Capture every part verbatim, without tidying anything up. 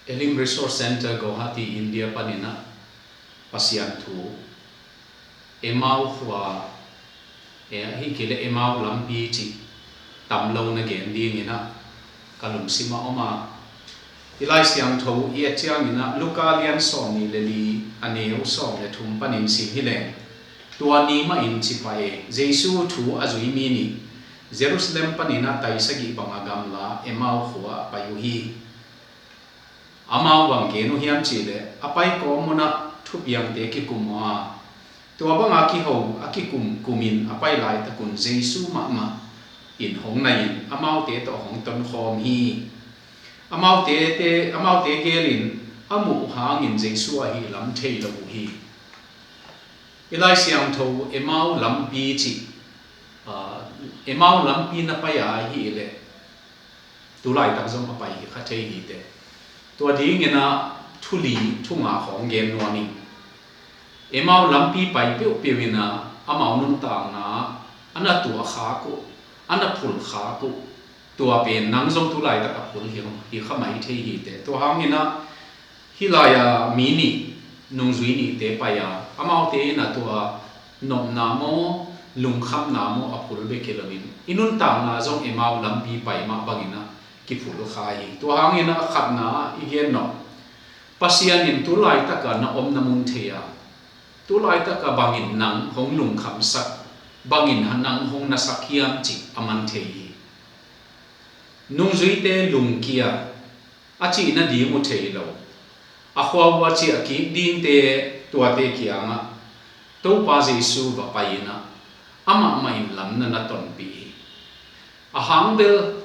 Elim Resource Center Guwahati, India panin ah Pasian thu, Emau khua, eh, ahi kei leh Emau lampi cih tam lo na gen dingin ah ka lungsim ah om a, i Lai Siangtho i et ciangin ah Luka lian sawmnih le li, a neu sawm le thum panin sim hi leng, tua ni mahin ci pah e, Jesu thu a zui mi nih Jerusalem panin ah tai sagih bang a gamla Emau khua ah pai uh hi. Amau bang gen uh hiam cih leh, a pai kawm munah thupiangte kikum uh a, tua banga kiho a kikum kumin a pai laitakun Jesu mahmah in hong nai-in amaute tawh hong tonkhawm hi. Amaute, te, amaute gelin a muh hangin Jesu ahih lam thei lo uh hi. I Lai Siangtho Emau lampi cih, ah, Emau lampi na pai a ahih leh, tu laitak zong a pai hi kha thei hi teh. Tua dingin ah thu li thu nga khawng gen nuam ing. Emau lampi pai peuhpeuh in ah amau nuntakna ah a na tuah khak uh, a na phulh khak uh, tua pen nang zong tu laitak a phulh hi, hi kha mai thei hi teh. Tua hangin ah hih lai-a mi nih, nungzui nihte pai a, amaute in ah tua nopna maw, lungkhamna maw a phulh bek hi loin, i nuntakna zong Emau lampi pai mah bangin ah kiphulh kha hi. Tua hangin ah khatna ah i gen nop, Pasian in tu laitak a na omna mun thei a, tu laitak a bangin nang hong lungkhamsak, bangin nang hong nasak hiam cih a man thei hi. Nungzuite lungkia, a cih nading uh thei lo, a khua uh a ciah kik dingte, tuate kiangah Topa Jesu va pai in ah amah mah in lam na na tonpih hi. A hang bel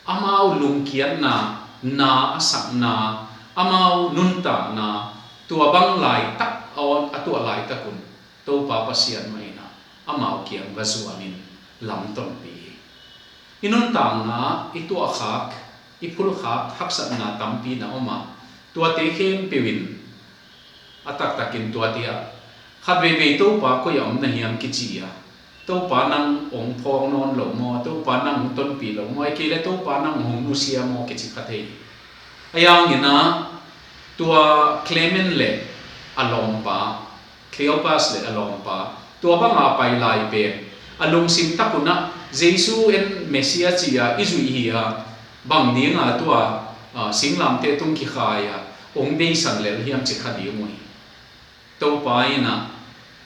amau lungkiatna, na a sakna, amau nuntakna, tua bang laitak a on a tuah laitakun Topa Pasian mah in ah amau kiang va zuanin lam tonpih hi. I nuntakna, i tuahkhak, i phulkhak haksatna tampi na om a, tuate khempeuh in a taktakin tuate ah khatveivei Topa koi a om na hiam kici a, Topa nang hong phawk nawn lo maw, Topa nang hong tonpih lo maw, ahih kei leh Topa nang hong nusia maw kici kha thei hi. Ahi hangin ah tua Clement le a lawmpa, Cleopas le a lawmpa, tua banga pai lai pen a lungsim tak un ah Jesu en Messiah ci-a i zuih hi a, bang dinga tua, ah, singlamteh tung kikhai a hong beisan lel hiam ci kha ding uh hi. Topa in ah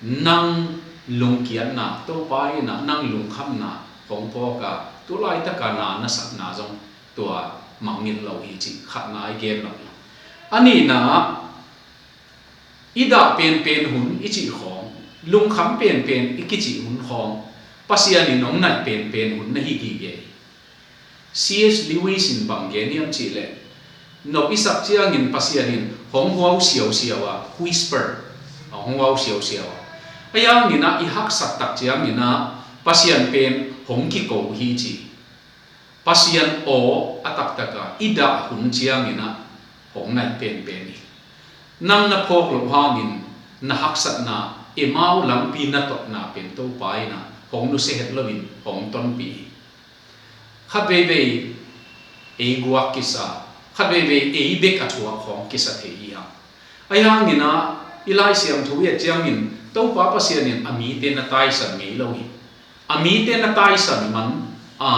nang lungkiatna, Topa in ah nang lungkhamna hong phawk a, tu laitak a na na sakna zong tua mangngilh lo hi cih khatna i gen lo hi. A nihna ah, i dah penpen hun i cih khawng, lungkham penpen i kicih hun khawng, Pasian in hong naih penpen hun na hi gige hi. C H Lewis in bang gen hiam cih leh, nop i sak ciangin Pasian in hong huau siausiau a, whisper, a hong huau siausiau a. Ahi hangin ah i haksat tak ciangin ah Pasian pen hong kiko hi ci. Pasian aw a taktak a i dah hun ciangin ah hong naih penpen hi. Nang na phawk loh hangin na haksatna, Emau lampi na totna pen Topa in ah hong nusia het loin hong tonpih hi. Khatveivei ei guak kisa, khatveivei ei bek a thuak khawng kisa thei hi hang. Ahi hangin ah i Lai Siangtho i et ciangin Topa Pasian in a mite na taisan ngei lo hi. A mite na taisan man a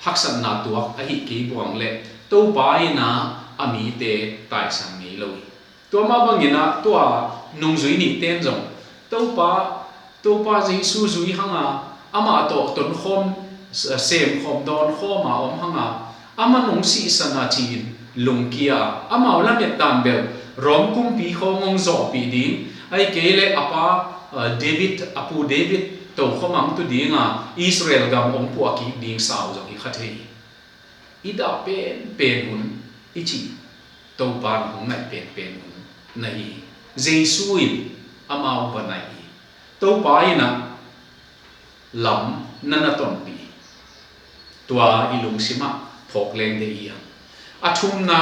haksatna tuak ahih kei buang leh Topa in ah a mite taisan ngei lo hi. Tua mah bangin ah tua nungzui nihte in zong Topa, Topa Jesu zui hang a, amah tawh tonkhawm, semkhawm, dawnkhawm a om hang a, amah nong sihsan a ci-in lungkia a, amau lamet dan bel Rom kumpi khawng hong zawhpih ding, ahih kei leh a pa, ah, David, a pu David tokhom hong tu ding a, Israel gam hong puah kik ding sau zong hi kha thei hi. I dah penpen hun i cih Topa in hong naih penpen hun na hi hi. Jesu in amau va naih hi. Topa in ah lam na na tonpih hi. Tua i lungsim ah phawk leng deih hi hang. A thumna,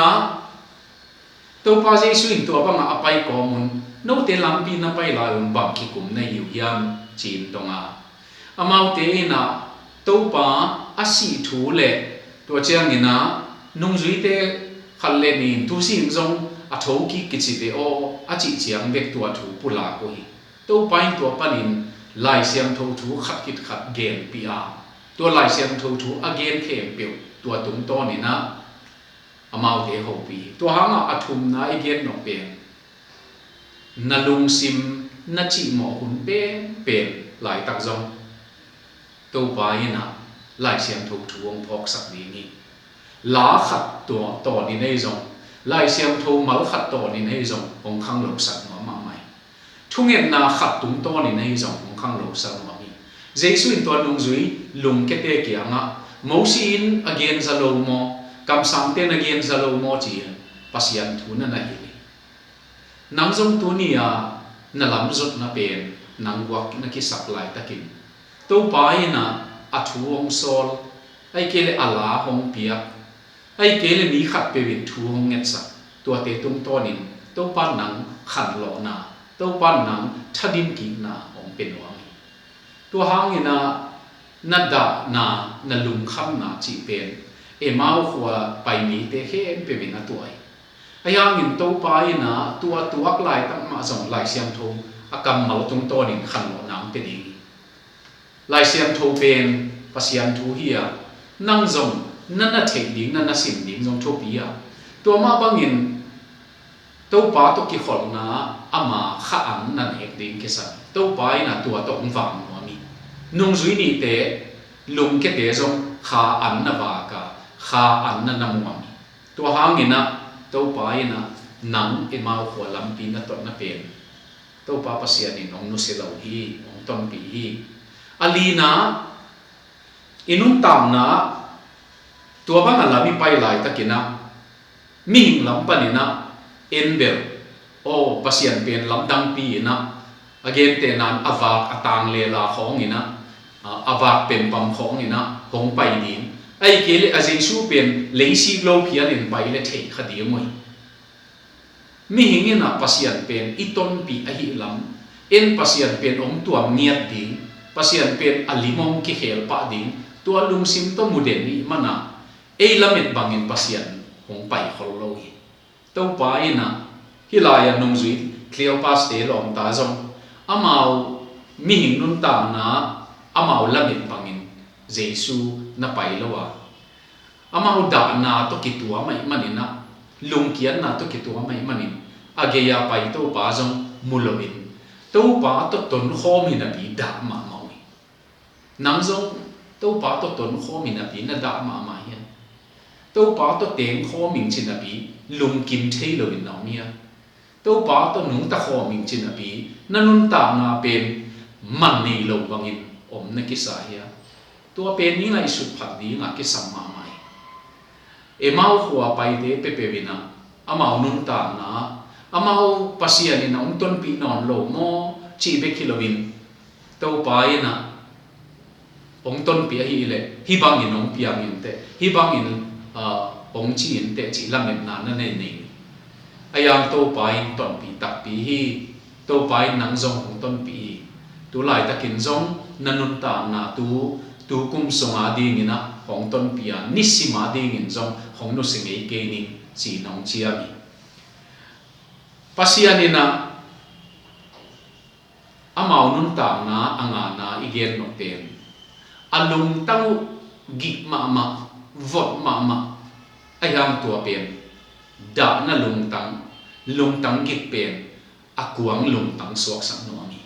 Topa Jesu in tua bangah a pai kawm un, note lampi na pai lai un bang kikum na hi uh hiam ci-in dong a, amaute in ah Topa a sih thu le tua ciangin ah nungzuite Khat le nih in tu sing zong a thokik kici ve aw a cih ciang bek tua thu pulak uh hi. Topa in tua panin Lai Siangtho thu khat khit khat genpih a, tua Lai Siangtho thu a gen khempeuh tua tungtawnin ah amaute hopih hi. Tua hangah a thumna i gen nop pen na lungsim na cihmawh hun penpen laitak zong Topa in ah Lai Siangtho thu hong phawksak ding hi. La khat tua tawnin ahi zong, Lai Siangtho mal khat tawnin ahi zong hong khanglosak nuam mahmah hi. Thungetna khat tungtawnin ahi zong hong khanglosak nuam hi. Jesu in tua nungzui lungkiate kiangah Mosi in a genza lo maw, kamsangte na genza lo maw ci-in Pasian thu na na hilh hi. Nang zong tuni-a na lamzutna pen nang guak na kisak laitakin Topa in ah a thu hong sawl, ahih kei leh a la hong piak, ahih kei leh mi khatpeuh in thu hong ngetsak, tuate tungtawnin Topa in nang khanlawhna, Topa in nang thadim kikna hong pia nuam hi. Tua hangin ah na dahna, na lungkhamna cih pen Emau khua pai mite khempeuh in a tuah hi. Ahi hangin Topa in ah tua tuak laitak mah zong Lai Siangtho a kammal tungtawnin khanlawhna hong pia ding hi. Lai Siangtho pen Pasian thu hi a, nang zong na na theih ding, na na sim ding zong thupi a, tua mah bangin Topa tawh kikholhna ama kha an na nek ding kisam. Topa in ah tua tawh hong vak nuam hi. Nungzui nihte lungkiate zong kha an na vak a, kha an na na muam hi. Tua hangin ah Topa in ah nang Emau khua lampi na totna pen Topa Pasian in hong nusia lo hi, hong tonpih hi. A lina, i nuntakna tua bang a lam i pai laitakin ah mihing lam panin ah en bel, aw, Pasian pen lamdangpi in ah a gentehna in a vak a tang lela khawngin ah, a vak pempam khawngin ah hong pai ding, ahih kei leh a Jesu pen leisik lo phialin pai le theih kha ding uh hi. Mihing in ah Pasian pen i tonpih ahih lam, en Pasian pen hong tuam ngiat ding, Pasian pen a lim hong kikhel pah ding, tua lungsim tawh mu den i hih manin ah ei lamet bangin Pasian hong pai khol lo hi. Topa in ah hih lai-ah nungzui Cleopas te lawmta zong amau mihing nuntakna amau lamet bangin Jesu na pai lo a, amau dahna tawh kituam ahih manin ah, lungkiatna tawh kituam ahih manin a gei-a pai Topa zong mu loin Topa tawh tonkhawm hi napi dah mahmah uh hi. Nang zong Topa tawh tonkhawm hi napi na dah mahmah hiam? Topa tawh tengkhawm ing ci napi lungkim thei loin na om hiam? Topa tawh nungta khawm ing ci napi na nuntakna pen man nei lo bangin om na kisa hiam? Tua pen i ngaihsut phat dingah kisam mahmah hi. Emau khua paite peuhpeuh in ah amau nuntakna, amau Pasian in ah hong tonpih nawn lo maw cih bek hi loin Topa in ah hong tonpih ahih leh hih bangin hong piang in teh, hih bangin, ah, hong ci in teh cih lametna na nei nei. Ahi hang Topa in tonpih takpi hi. Topa in nang zong hong tonpih hi. Tu laitakin zong na nuntakna tu, tu kum sung a dingin ah hong tonpih a, nisim a dingin zong hong nusia ngei kei ning ci-in hong ciam hi. Pasian in ah amau nuntakna a ngana i gen nop pen a lungtang uh gik mahmah, vot mahmah, ahi hang tua pen dahna lungtang, lungtang gik pen a kuang lungtang suaksak nuam hi.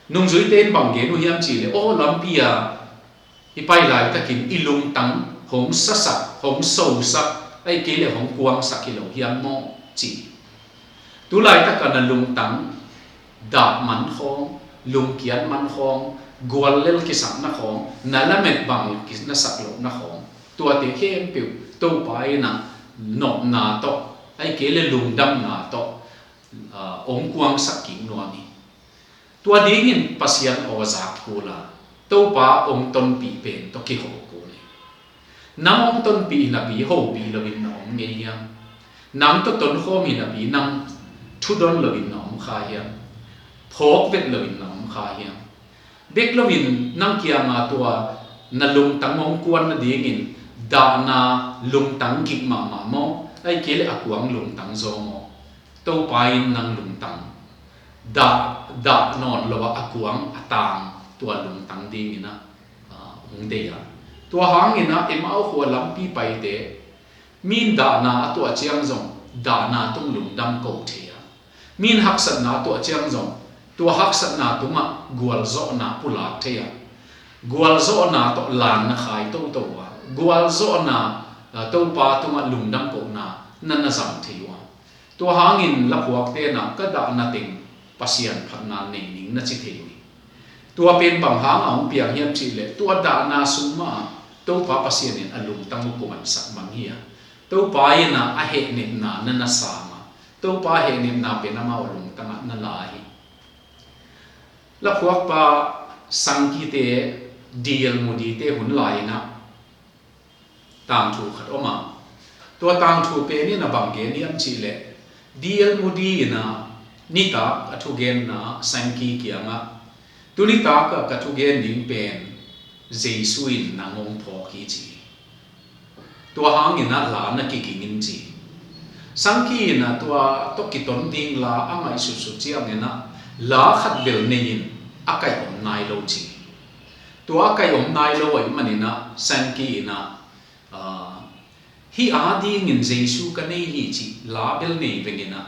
Nungzuite in bang gen uh hiam cih leh, aw, lampi-a i pai laitakin i lungtang hong sasak, hong sosak, ahih kei leh hong kuangsak hi lo hiam maw ci. Tu laitakin na lungtang dah man khawng, lungkiat man khawng, guallel kisakna khawng, na lamet bang na sak lohna khawng, tuate khempeuh Topa in ah nopna tawh, ahih kei leh lungdamna tawh, ah, hong kuangsak kik nuam hi. Tua dingin Pasian aw zak kul a, Topa hong tonpih pen tawh kiho kul hi. Nang hong tonpih hi napi hopih loin na om ngei hiam? Nang tawh tonkhawm hi napi nang thudon loin na om kha hiam? Phawk vet loin na om kha hiam? Bek loin nang kianga tua na lungtang hong kuan nadingin dahna lungtang gik mahmah maw, Ai kei le a kuang lungtang zaw maw? Topa in nang lungtang. Dah, dah nawn lo a, a kuang a tang tua lungtang dingin ah, ah, hong dei a. Tua hangin ah Emau khua lampi paite, min dahna a tuah ciang zong dahna tung lungdam ko thei a. Min haksatna a tuah ciang zong tua haksatna tungah gualzawhna pulak thei a. Gualzawhna tawh lanna khai toto a. Gualzawhna, ah, Topa tungah lungdam kohna na na zang thei uh a. Tua hangin laphuakte na ka dahna teng Pasian phatna nei ning na ci thei uh hi. Tua pen bang hang a hong piang hiam cihleh, tua dahna sung mah ah Topa Pasian in a lungtang uh kumansak mang hi a. Topa in ah a hehnepna na na sam a. Topa hehnepna pen amau lungtangah na la hi. Laphuakpa Sankey te, D L Moody te hun lai-in ah tangthu khat om a. Tua tangthu pen in ah bang gen hiam cihleh, D L Moody in ah nitak a thugenna Sankey kiangah, tu nitak ah ka thugen ding pen Jesu in nang hong phawk hi ci hi. Tua hangin ah la na kiging in ci hi. Sankey in ah tua tawh kiton ding la a ngaihsutsut ciangin ah la khat bel nei in a kaih om nai lo ci hi. Tua a kaih om nai lo ahih manin ah Sankey in ah, ah, hih a dingin Jesu ka nei hi cih la bel nei vengin ah,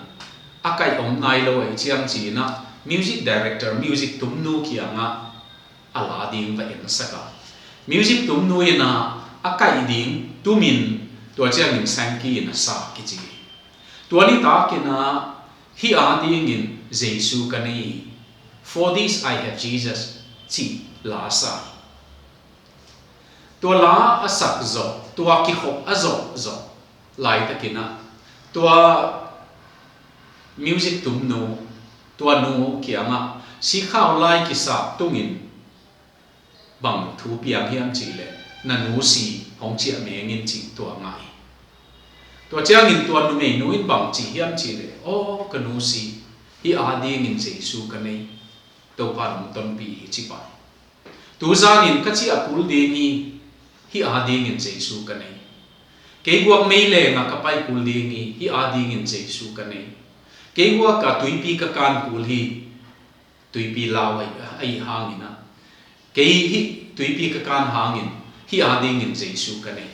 a kaih om nai lo ahih ciang ci-in ah music director, music tumnu kiangah a la ding va ensak a. Music tumnu in ah a kaih ding tumin, tua ciangin Sankey in ah sa kici hi. Tua nitakin ah hih a dingin Jesu ka nei hi, "For this I have Jesus," cih la sa hi. Tua la a sak zawh, tua kikhop a zawh zawh laitakin ah, tua music tumnu, tua nu kiangah, "Sikhau lai kisap tungin bang thu piang hiam cihleh, na nu si hong ciah meng in," cih tua ngah hi. Tua ciangin tua numeinu in bang ci hiam cihleh, "Aw, ka nu si, hih a dingin Jesu ka nei, Topa in hong tonpih hi," ci pah hi. "Tu zanin ka ciah kul ding hi, hih a dingin Jesu ka nei. Kei guak meilengah ka pai kul ding hi, hih a dingin Jesu ka nei. Kei guak ah tuipi ka kan kul hi, tuipi lau ahih, ahih hangin ah, kei hih tuipi ka kan hangin, hih a dingin Jesu ka nei."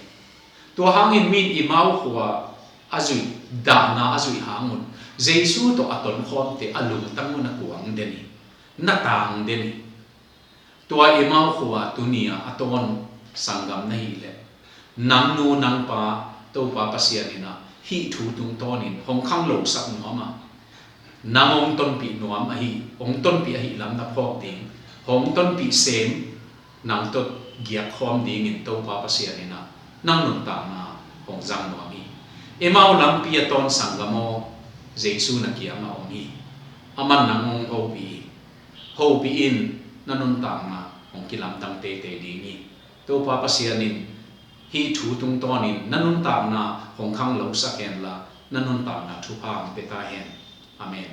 Tua hangin min Emau khua a zuih, dahna a zuih hang un Jesu tawh a tonkhawmte a lungtang un a kuang den hi, na tang den hi. Tua Emau khua tuni-a a tawn sanggam na hih leh, nang nu nang pa Topa Pasian in ah hih thu tungtawnin hong khanglosak nuam a, nang hong tonpih nuam ahi, hong tonpih ahi lam na phawk ding, hong tonpih sem, nang tawh giakkhawm dingin Topa Pasian in ah nang nuntakna hong zang nuam hi. Emau lampi a tawn sanggam aw, Jesu na kiangah om hi. Aman nang hong hopih hi. Hopih in, na nuntakna hong kilamdang teitei ding hi. Topa Pasian in hih thu tungtawnin na nuntakna hong khanglosak henla, na nuntakna thupha hong pia ta hen. Amen.